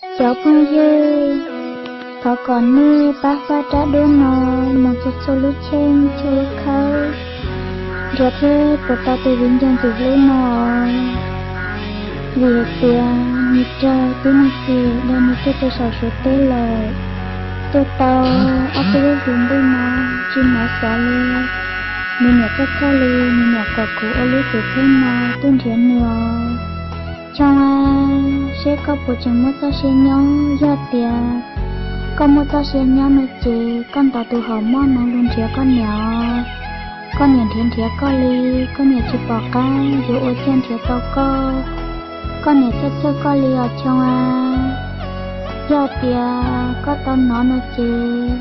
Cov phooj ywg, thov kom nej pab faj rab duab no mus txhua txhua lub cheej txhua lub khawb, nrhiav thiab puas tau tus viv ncaus ntxim hlub no. Vim hais tias nws raug tib neeg txim los nws tuaj rau saum Suav teb lawm, tuaj tau ob peb lub hlis ntuj no tsis hnov xov li. Nws niam txawj txhawj li, nws niam kom kuv ua lub xwm txheej no tuaj nrhiav nws os. Choo, seb koj puas tseem muaj txoj sia nyob. Yog tias koj muaj txoj sia nyob no ces koj ntaus tus hom mob no los nrhiav koj niam os. Koj niam nrhiav nrhiav koj li, koj niam tsis pom qab yuav ua cas nrhiav tau koj. Koj niam txhawj txhawj koj li os Choo a. Yog tias koj tau hnov no ces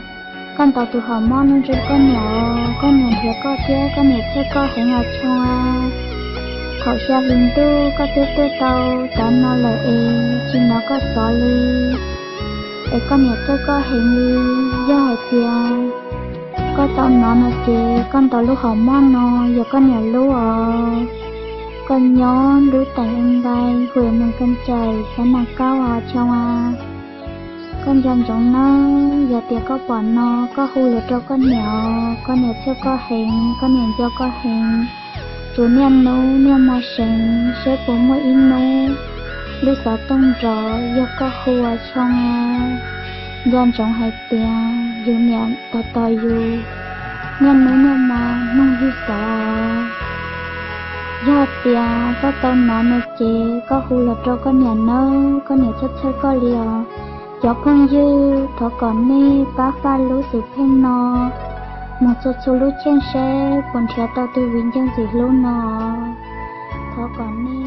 koj ntaus tus hom mob no rau koj niam os, koj niam nrhiav koj thiab koj niam txhawj koj heev os Choo a. Thaum xya hli ntuj koj twb tuaj tau tav no lawm es tsis hnov koj xov li, es koj niam txhawj koj heev li. Yog hais tias koj tau hnov no ces koj ntaus lub hom mob no, yog koj niam lub os. Koj nyob lub teem Ees Ntais, hwm Moos Kees Cais, xav Nam Kaub os Choo a. Koj nco ntsoov nawb, yog tias koj pom no koj hu lus rau koj niam os, koj niam txhawj koj heev, koj niam nco koj heev. Tsuas niaj hnub niaj hmo seev seb puas muaj ib hnub lub xov tooj nrov yog koj hu os Choo. Nco ntsoov hais tias yus niam tos tos yus niaj hnub niaj hmo mloog yus xov. Yog tias koj tau hnov no ces koj hu los rau koj niam nawb, koj niam txhawj txhawj koj li os. Cov phooj ywg, thov kom nej pab faj lub xwm txheej no mus txhua txhua lub cheej seb puas nrhiav tau tus viv ncaus ntxim hlub no. Thov kom nej